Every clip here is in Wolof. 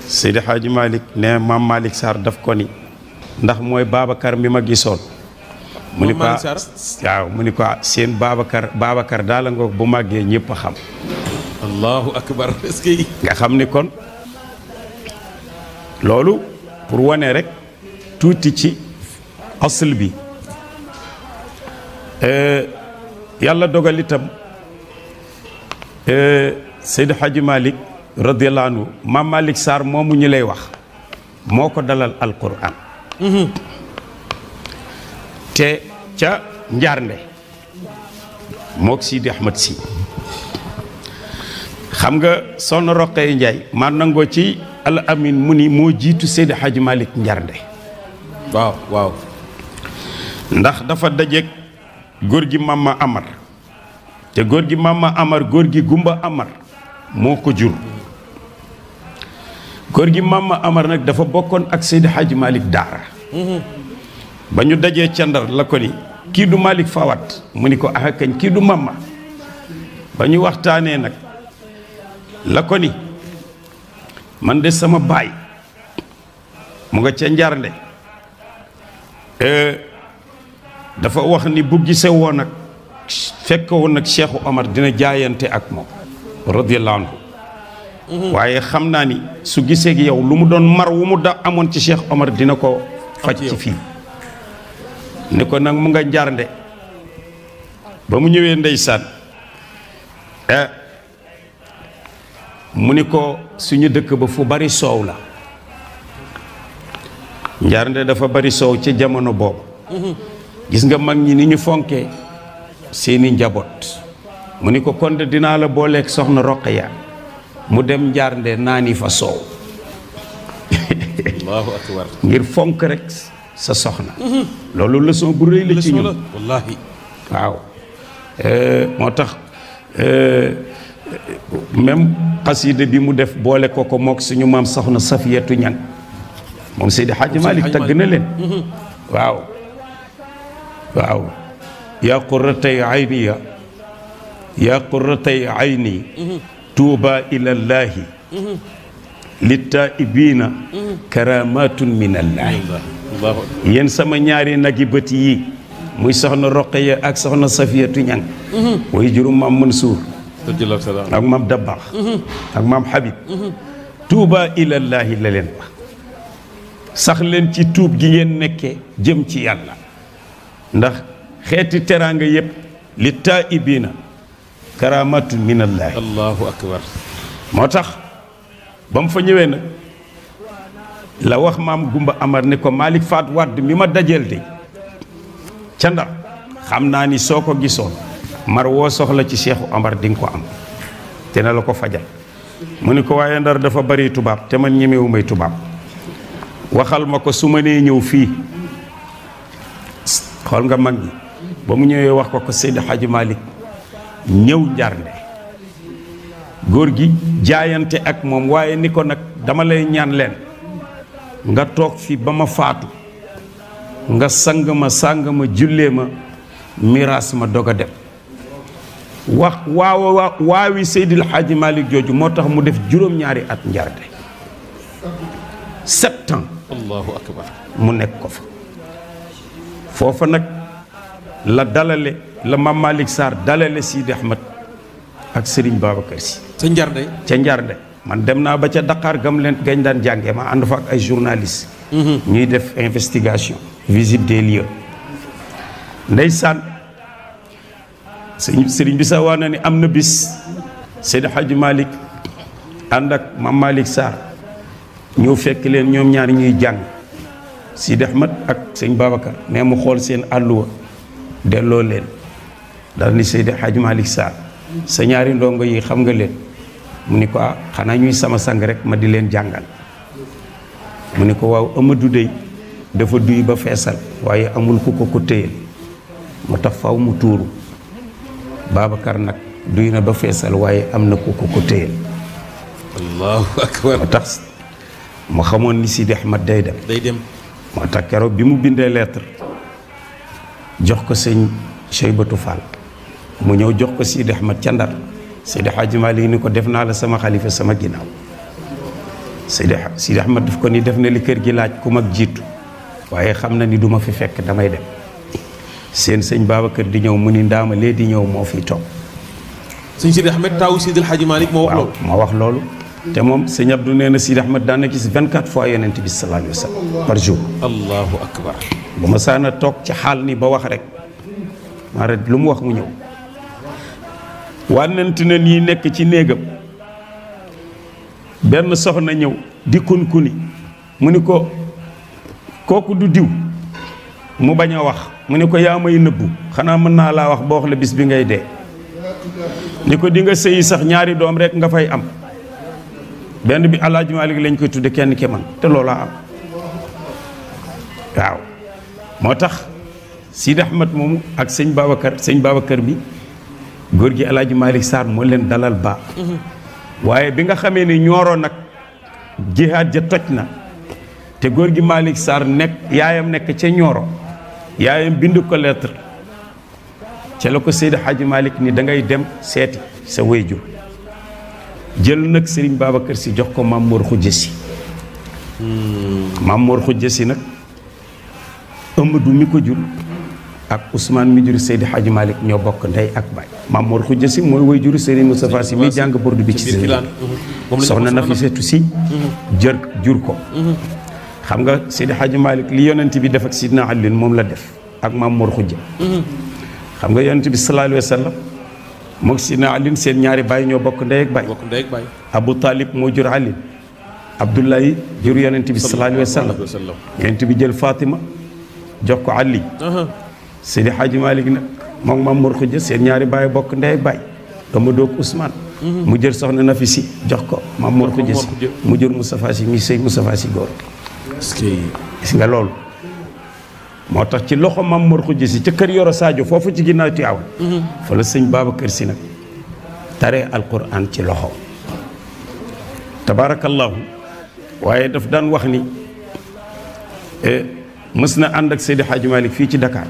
Seydi Hadji Malick ne maam Malick Sarr daf ko ni ndax mooy Babacar mi ma gisoon mu ni ko waaw mu ni ko seen Babacar daala ngoog bu màggee ñëpp a xam. allahu akbar. est-ce que nga xam ni kon loolu pour wane rek tuuti ci asl bi yàlla dogal itam Seydi Hadji Malick radiyallahu anhu maam Malick Sarr moomu ñu lay wax moo ko dalal alquran te ca Njaarnde mook Sidi Ahmed si xam nga soxna Roqaya Njaay maa nangoo ci al amin mu ni moo jiitu Seydi Hadji Malick Njaarnde waaw waaw ndax dafa dajeeg góor gi Mama Amar te góor gi Mama Amar góor gi Gumba Amar moo ko jur góor gi Mama Amar nag dafa bokkoon ak Seydi Hadji Malick daara ba ñu dajee ca Ndar la ko ni kii du Malick Fawat mu ni ko ah kañ kii du Mama ba ñu waxtaanee nag la ko ni man de sama baay mu nga ca Njaarnde dafa wax ni bu gisee woon ak fekk woon ak Cheikhu Omar dina jaayante ak moom radiyallahu anhu waaye xam naa ni su gisee ak yow lu mu doon mar wu mu da amoon ci Cheikh Omar dina ko faj ci fii ni ko nag mu nga Njaarnde ba mu ñëwee ndeysaan mu ni ko suñu dëkk ba fu bari soow la Njaarnde dafa bari soow ci jamono boobu gis nga mag ñi ni ñu fonkee seeni njaboot mu ni ko kon de dinaa la booleeg soxna Roqaya mu dem Njaarnde naani fa soow allahu akbar ngir fonk rek sa soxna loolu leçon bu rëy la ci ñun wallahi waaw moo tax même xasida bi mu def boole ko ko mook suñu maam soxna Safiyatu Ñang moom Seydi Hadji Malick tagg na leen waaw waaw yaa qurratay ayni yaa qurratay ayni tuuba ilallaahi littaa'ibiina karaamatun minallaahi yéen sama ñaari nagi bët yi muy soxna Roqaya ak soxna Safiyatu Ñang way jurum maam Mansuur ak maam Dabbaax ak maam Habib tuuba ilallaahi la leen wax sax leen ci tuub gi ngeen nekkee jëm ci yàlla ndax xeeti teraanga yëpp li taa'ibiina karaamatun minallaahi allahu akbar moo tax ba mu fa ñëwee nag la wax maam Gumba Amar ne ko Malick Faat Wàdd mi ma dajeel de ca Ndar xam naa ni soo ko gisoon mar woo soxla ci Cheikhu Omar di nga ko am te na la ko fajal mu ni ko waaye Ndar dafa bari tubaab te man ñemewu may tubaab waxal ma ko su ma nee ñëw fii xool nga mag ñi ba mu ñëwee wax ko Seydi Hadji Malick ñëw Njaarnde góor gi jaayante ak moom waaye ni ko nag dama lay ñaan leen nga toog fi ba ma faatu nga sang ma sàng ma jullee ma miraas ma dog a dem wax waawi Seydil Hadji Malick jooju moo tax mu def juróom-ñaari at Njaarnde 7 ans allahu akbar mu nekk ko fa foofa nag la dalale la Mame Malick Sarr dalale Sidi Ahmed ak Serigne Babacar Sy ca Njaarnde ca Njaarnde man dem naa ba ca Dakar gam leen gañ daan jàngee ma ànd fa ak ay journalistes ñuy def investigation visite des lieux ndeysaan Serigne bi sa waa na ni am na bis Seydi Hadji Malick ànd ak Mame Malick Sarr ñëw fekk leen ñoom ñaar ñuy jàng Sidi Ahmed ak sëñ Babacar mais mu xool seen àlluwa delloo leen dal ni Seydi Hadji Malick Sarr sa ñaari ndongo yi xam nga leen mu ni ko ah xanaa ñuy sama sang rek ma di leen jàngal mu ni ko waaw Amadou dey dafa duy ba feesal waaye amul ku ko téyel moo tax faw mu tuuru Babacar nag duy na ba feesal waaye am na ku ko téyel allahu akbar moo tax mu xamoon ni Sidi Ahmed day dem moo tax keroog bi mu bindee lettre jox ko sëñ Cheybatu Fall mu ñëw jox ko Sidi Ahmed ca Ndar Seydi Hadji Malick ni ko def naa la sama xalifa sama ginnaaw Sidi Ahmad daf ko ni def na li kër gi laaj ku mag jiitu waaye xam na ni duma fi fekk damay dem seen sëñ Babacar di ñëw mu ni ndaama lee di ñëw moo fiy toog. sëñ Sidi Ahmed taawu Sidi El Hadji Malick moo wax loolu. moo wax loolu. te moom sëñ Abdou nee na Sidi Ahmed daan na gis 24 fois yonent bi sallallahu alayhi wa sallam par jour. allahu akbar. bu ma saana toog ci xaal ni ba wax rek maa rek lu mu wax mu ñëw. wànnante na nii nekk ci néegam benn soxna ñëw di kunkuni mu ni ko kooku du diw mu bañ a wax mu ni ko yaa may nëbbu xanaa mën naa laa wax boo wax la bis bi ngay dee ni ko di nga sëyi sax ñaari doom rek nga fay am benn bi Alaaji Maalik lañ koy tudde kenn ki man te loolaa am waaw moo tax Sidi Ahmed moomu ak sëñ Babacar bi góor gi Alaaji Maalik Sarr moo leen dalal ba waaye bi nga xamee ni ñooro nag jihaad ja toj na te góor gi Malick Sarr nekk yaayam nekk ca ñooro yaayam bind ko lettre ca la ko Seydi Hadji Malick ni da ngay dem seeti sa wayjur jël nag Serigne Babacar Sy jox ko Mame Mor Khoudia Sy Mame Mor Khoudia Sy nag Amadou mi ko jur ak Ousmane mi jur Seydi Hadji Malick ñoo bokk ndey ak baay Mame Mor Khoudia Sy mooy wayjuru Serigne Moustapha Sy mi jàng bordu bi ci soxna Nafisatu Sy jur ko xam nga Seydi Hadji Malick li yonent bi def ak Sidna Ali moom la def ak Mame Mor Khoudia xam nga yonent bi sallallahu alayhi wa sallam mook Sidna Ali seen ñaari baay ñoo bokk ndey ak baay Abu Talib moo jur Ali Abdoulaye jur yonent bi sallallahu alayhi wa sallam yonent bi jël Fatima jox ko Ali Seydi Hadji Malick nag moom Mame Mor Khoudia seen ñaari baay bokk ndey ak baay Amadou ak Ousmane mu jël soxna Nafi Sy jox ko Mame Mor Khoudia Sy mu jur Moustapha Sy mi sëy Moustapha Sy góor gis nga loolu moo tax ci loxo Mame Mor Khoudia Sy ca kër Yoro Sadio foofu ci ginnaaw Tiwaawan fa la sëñ Babacar Sy nag taree alquran ci loxo tabarakallahu waaye daf daan wax ni mës na ànd ak Seydi Hadji Malick fii ci Dakar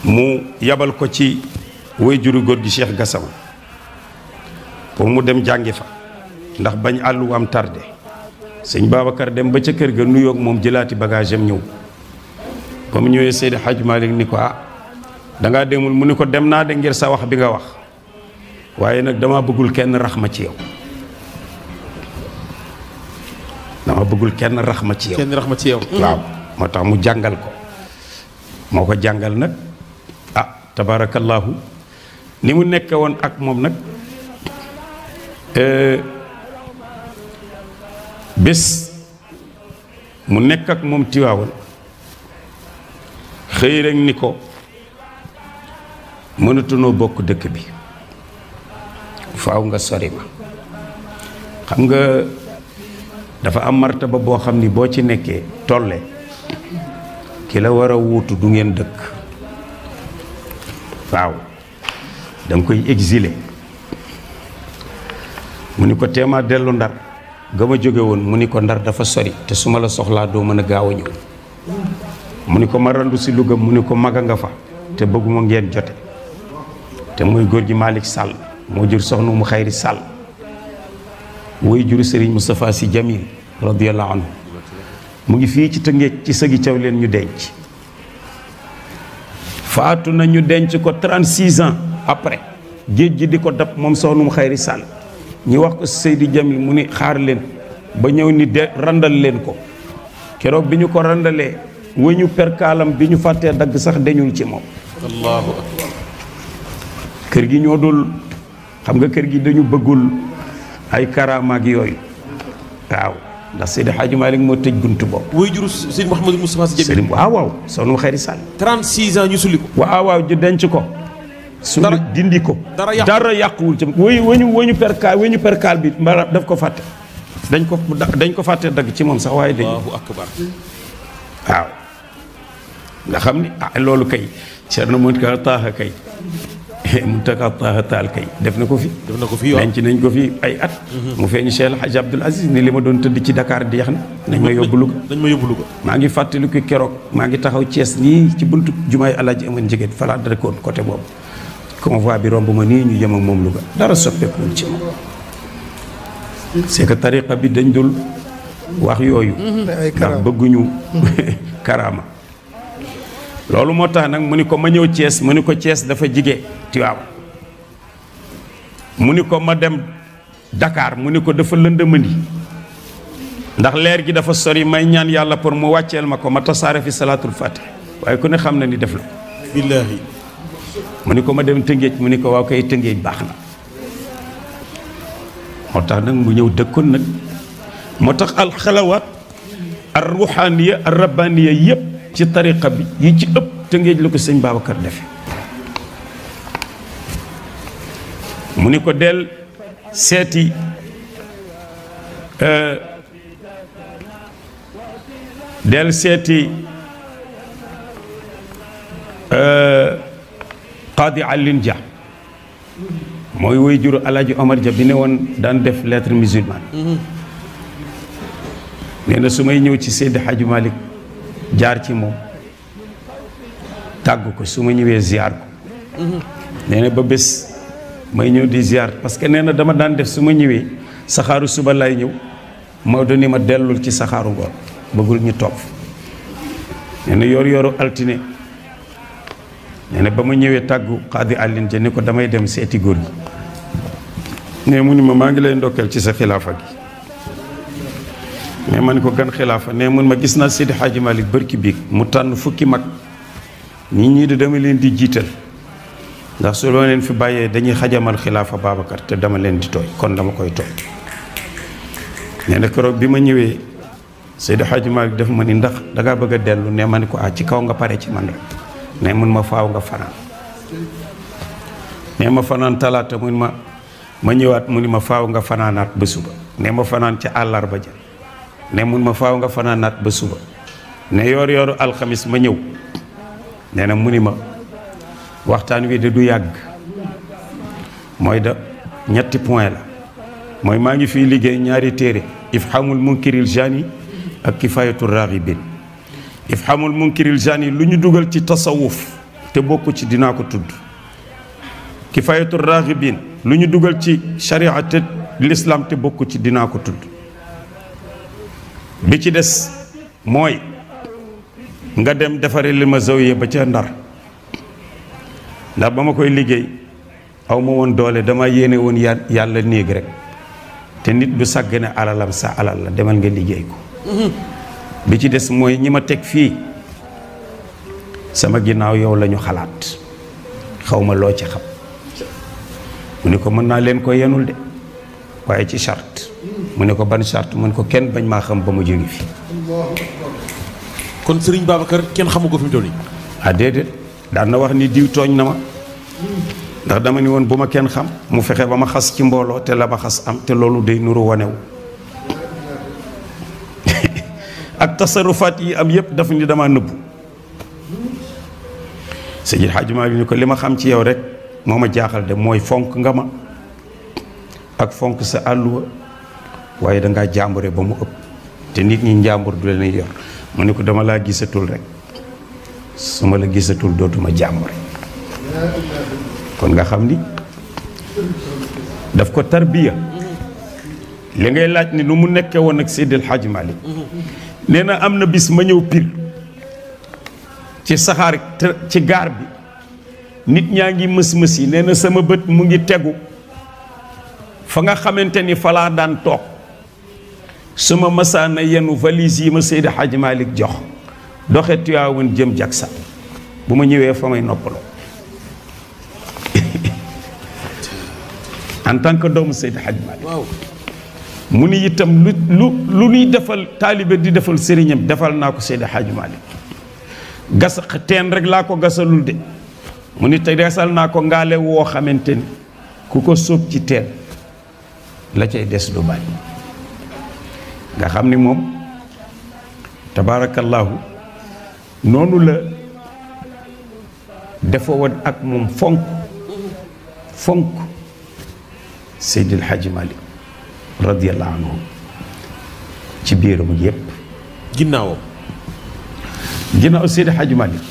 mu yabal ko ci waajuru góor gi Cheikh Gassama pour mu dem jàngi fa ndax bañ àllu am tardé sëñ Babacar dem ba ca kër ga nuyoog moom jëlaati bagage am ñëw ba mu ñëwee Seydi Hadji Malick ni ko dangaa demul mu ni ko dem naa de ngir sa wax bi nga wax waaye nag dama bëggul kenn rax ma ci yow dama bëggul kenn rax ma ci yow waaw moo tax mu jàngal ko moo ko jàngal nag tabarakallahu ni mu nekke woon ak moom nag bés mu nekk ak moom Tiwaawan xëy rek ni ko mënatunoo bokk dëkk bi faaw nga sori ma xam nga dafa am martaba boo xam ni boo ci nekkee tolle ki la war a wuutu du ngeen dëkk waaw danga koy exiler mu ni ko teema dellu Ndar ga ma jóge woon mu ni ko Ndar dafa sori te su ma la soxlaa doo mën a gaaw a ñëw mu ni ko ma randu si Louga mu ni ko maga nga fa te bëgguma ngeen jote te muy góor gi Malick Sall moo jur soxna mu xayri Sall woy juru Serigne Moustapha Sy Jamil radiyallahu anhu mu ngi fii ci Tëngéej ci sëgi caw leen ñu denc faatu na ñu denc ko 36 ans après géej gi di ko dab moom soxna mu xayri Sall ñu wax ko Seydi Jamil mu ni xaar leen ba ñëw ni de randal leen ko keroog bi ñu ko randalee wëñu perkaalam bi ñu fàttee dagg sax dañul ci moom allahu akbar kër gi ñoo dul xam nga kër gi dañu bëggul ay karaamaak yooyu waaw ndax Seydi Hadji Malick moo tëj buntu boobu way juru Seydi Mouhamadou Moustapha Sy Jamil waaw soxna mu xayri Sall 36 ans ñu sulli ko waaw ñu denc ko suñu dindi ko dara yàquwul ci wëñu perkaal bi mbara daf ko fàtte dañ ko fàtte dagg ci moom sax waaye dañ allahu akbar waaw nga xam ni loolu kay Cerno Muntaga Taaha kay Muntaga Taaha Taal kay def na ko fi denc nañ ko fi ay at mu feeñu Cheikh El Hadji Abdoul Aziz ni li ma doon tëdd ci Dakar di yax na nañ ma yóbbu Louga maa ngi fàttali ko keroog maa ngi taxaw Thiès nii ci buntu jumaay Alaaji Aman Njëgéen fa laa dëkkoon côté boobu convoi bi romb ma nii ñu yem ak moom Louga dara soppeekuwul ci moom c'est que tariqa bi dañ dul wax yooyu ndax bëgguñu karaama loolu moo tax nag mu ni ko ma ñëw Thiès mu ni ko Thiès dafa jige Tiwaawan mu ni ko ma dem Dakar mu ni ko dafa lëndëmandi ndax leer gi dafa sori may ñaan yàlla pour mu wàcceel ma ko ma tasaare fi salaatul fatih waaye ku ne xam na ni def la billaahi mu ni ko ma dem Tëngéej mu ni ko waaw kay Tëngéej baax na moo tax nag mu ñëw dëkkoon nag moo tax alxalawaat ar ruuxaaniya ar rabbaaniya yëpp ci tariqa bi yi ci ëpp Tëngéej la ko sëñ Babacar defe mu ni ko del seeti Qaadi Alioune Dia mooy woy juru Alaaji Omar Dia bi ne woon daan def lettre musulmane nee na su may ñëw ci Seydi Hadji Malick jaar ci moom tàggu ko su ma ñëwee ziar ko nee na ba bés may ñëw di ziar parce que nee na dama daan def su ma ñëwee saxaaru suba lay ñëw Maodo ni ma dellul ci saxaaru ngoon bëggul ñu toog nee na yoru altine nee na ba ma ñëwee tàggu Qaadi Alioune Dia ni ko damay dem seeti góor gi ne mu ni ma maa ngi lay ndokkeel ci sa xilaafa gi mais ma ni ko gan xilaafa ne mun ma gis naa Seydi Hadji Malick bërki biig mu tànn fukki mag ñii di dama leen di jiital ndax su loo leen fi bàyyee dañuy xajamal xilaafa Babacar te dama leen di tooy kon dama koy tooy nee na keroog bi ma ñëwee Seydi Hadji Malick def ma ni ndax dangaa bëgg a dellu ne ma ni ko ci kaw nga pare ci man rek ne mun ma faaw nga fanaan ne ma fanaan talaata mun ma ñëwaat mu ni ma faaw nga fanaanaat ba suba ne ma fanaan ca àllarba ja ne mun ma faaw nga fanaanaat ba suba ne yooru alxamis ma ñëw nee na mu ni ma waxtaan wi de du yàgg mooy da ñetti point la mooy maa ngi fii liggéey ñaari téere ifhamul munkiril jani ak kifayatul raghibin ifhamul munkiril jani lu ñu dugal ci tasawuf te bokku ci dinaa ko tudd kifayatul raghibin lu ñu dugal ci sharia te l'islam te bokku ci dinaa ko tudd bi ci des mooy nga dem defare li ma zawiya ba ca Ndar ndax ba ma koy liggéey aw ma woon doole dama yéene woon yàlla néeg rek te nit du sàggane alalam sa alal la demal nga liggéey ko bi ci des mooy ñi ma teg fii sama ginnaaw yow la ñu xalaat xaw ma loo ci xam mu ne ko mën naa leen ko yenul de waaye ci charte mu ne ko ban charte mu ne ko kenn bañ maa xam ba mu jóge fi kon Serigne Babacar kenn xamu ko fi mu toll nii déedéet daan na wax ni diw tooñ na ma ndax dama ni woon bu ma kenn xam mu fexe ba ma xas ci mbooloo te la ma xas am te loolu day nuru wanewu ak tasarufaat yi am yépp dafa ni dama nëbbu Seydi Hadji Malick ni ko li ma xam ci yow rek moo ma jaaxal de mooy fonk nga ma ak fonk sa àlluwa waaye dangaa jàmbure ba mu ëpp te nit ñi njàmbur du leen yor mu ne ko dama laa gisatul rek su ma la gisatul dootuma jàmbure kon nga xam ni daf ko tarbiya li ngay laaj ni nu mu nekkee woon ak Seydi Hadji Malick nee na am na bis ma ñëw Pire ci saxaar ci gaar bi nit ñaa ngi mës-mës yi nee na sama bët mu ngi tegu fa nga xamante ni falaa daan toog su ma masaana yenu valise yi ma Seydi Hadji Malick jox doxe Tiwaawan jëm Jaksa bu ma ñëwee fa may noppaloo en tant que doomu Seydi Hadji Malick waaw mu ni itam lu ñuy defal taalibe di defal sëriñam defal naa ko Seydi Hadji Malick gas teen rek laa ko gasalul de mu ni te gasal naa ko ngaale woo xamante ni ku ko sóob ci teen la cay des du bàyyi nga xam ni moom tabaarakallaahu noonu la dafa woon ak moom fonk Seydil Hadji Malick radiyallahu anhu ci biiram yépp ginnaawam ginnaaw Seydi Hadji Malick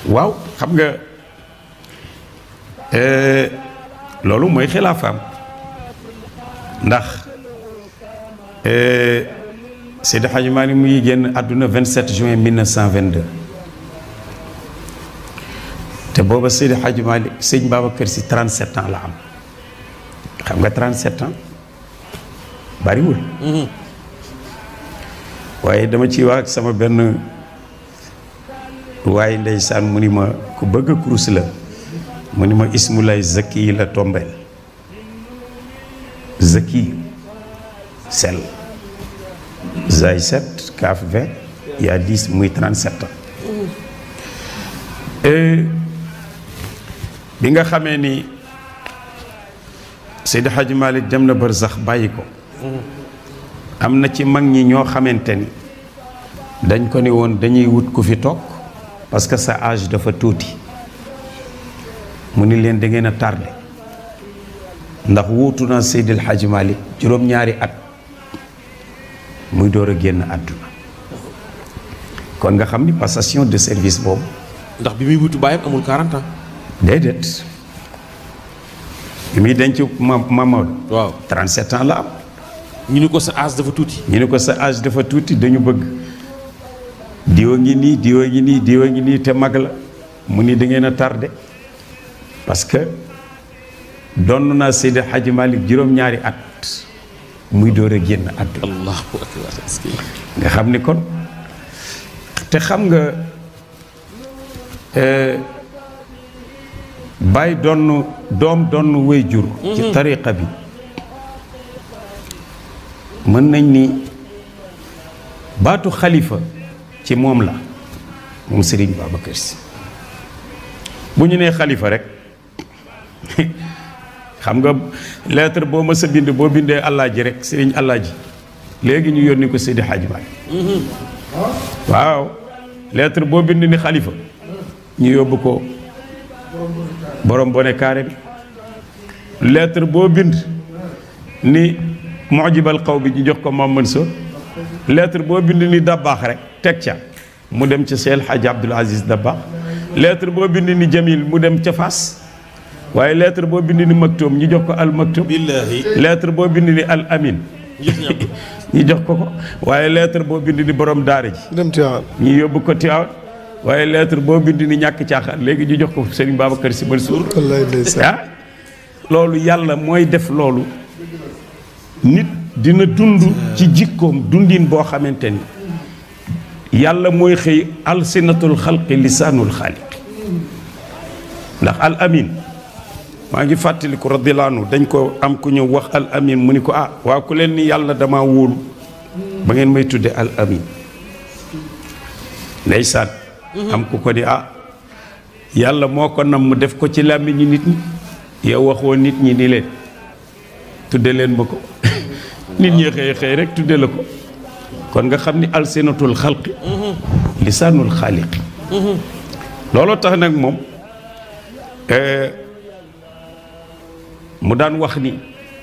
waaw xam nga loolu mooy xilaafaam ndax Seydi Hadji Malick mu ngi génn àdduna 27 juin 1922 te booba Seydi Hadji Malick sëñ Babacar Sy 37 ans la am xam nga 37 ans bariwul. waaye dama ciy wax ak sama benn waaye ndeysaan mu ni ma ku bëgg a kurus la mu ni ma ismulay Zaki yi la tombeel Zaki sel Zay 7 kaaf 20 yaa 10 muy 37 ans. bi nga xamee ni Seydi Hadji Malick dem na barsax bàyyi ko am na ci mag ñi ñoo xamante ni dañ ko ni woon dañuy wut ku fi toog parce que sa âge dafa tuuti mu ni leen da ngeen a tardé ndax wuutu na Seydil Hadji Malick juróom-ñaari at muy door a génn àdduna kon nga xam ni passation de service boobu. ndax bi muy wutu bàyyam amul 40 ans. déedéet bi muy denc Mamadou. waaw 37 ans la am. ñu ni ko sa âge dafa tuuti. ñu ni ko sa âge dafa tuuti dañu bëgg diwa ngi nii diwa ngi nii diwa ngi nii te mag la mu ni da ngeen a tardé parce que donn naa Seydi Hadji Malick juróom-ñaari at muy door a génn àdduna. allahu akbar. nga xam ni kon te xam nga bàyyi donn doom donn way jur ci tariqa bi mën nañ ni baatu xalifa ci moom la moom Serigne Babacar Sy bu ñu nee xalifa rek xam nga lettre boo ma sa bind boo bindee Alaaji rek Serigne Alaaji léegi ñu yónni ko Seydi Hadji Malick waaw lettre boo bind ni xalifa ñu yóbbu ko borom bone carré bi lettre boo bind ni mujibal xaw bi ñu jox ko Mame Mansour lettre boo bind ni Dabakh rek teg ca mu dem ca Seydi Hadji Abdoul Aziz Dabakh lettre boo bind ni Jamil mu dem ca Fass waaye lettre boo bind ni Maktoum ñu jox ko al Maktoum billahi lettre boo bind ni al Amin ñu jox ko waaye lettre boo bind ni borom daara ji dem Tiwaawan ñu yóbbu ko Tiwaawan waaye lettre boo bind ni ñàkk caaxaan léegi ñu jox ko Serigne Babacar Sy Mansour wallaay ndeysaan loolu yàlla mooy def loolu nit dina dund ci jikkoom dundin boo xamante ni yàlla mooy xëy alsinatul xalqi lisaanul xaaliqi ndax al amin maa ngi fàttaliku radiyallaahu anhu dañ ko am ku ñëw wax al amin mu ni ko waaw ku leen ni yàlla dama wóolu ba ngeen may tudde al amin ndeysaan am ku ko di yàlla moo ko nam mu def ko ci làmmiñu nit ñi yow waxoo nit ñi ni leen tudde leen ma ko nit ñi xëy xëy rek tudde la ko kon nga xam ni alsinatul xalqi lisaanul xaaliqi looloo tax nag moom mu daan wax ni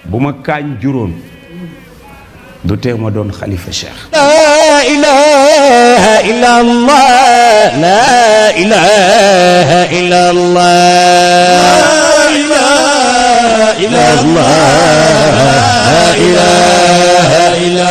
bu ma kaañ juróon du tee ma doon xalifa cheikh. la ilaha illa allah la ilaha illa allah la ilaha illa allah la ilaha illa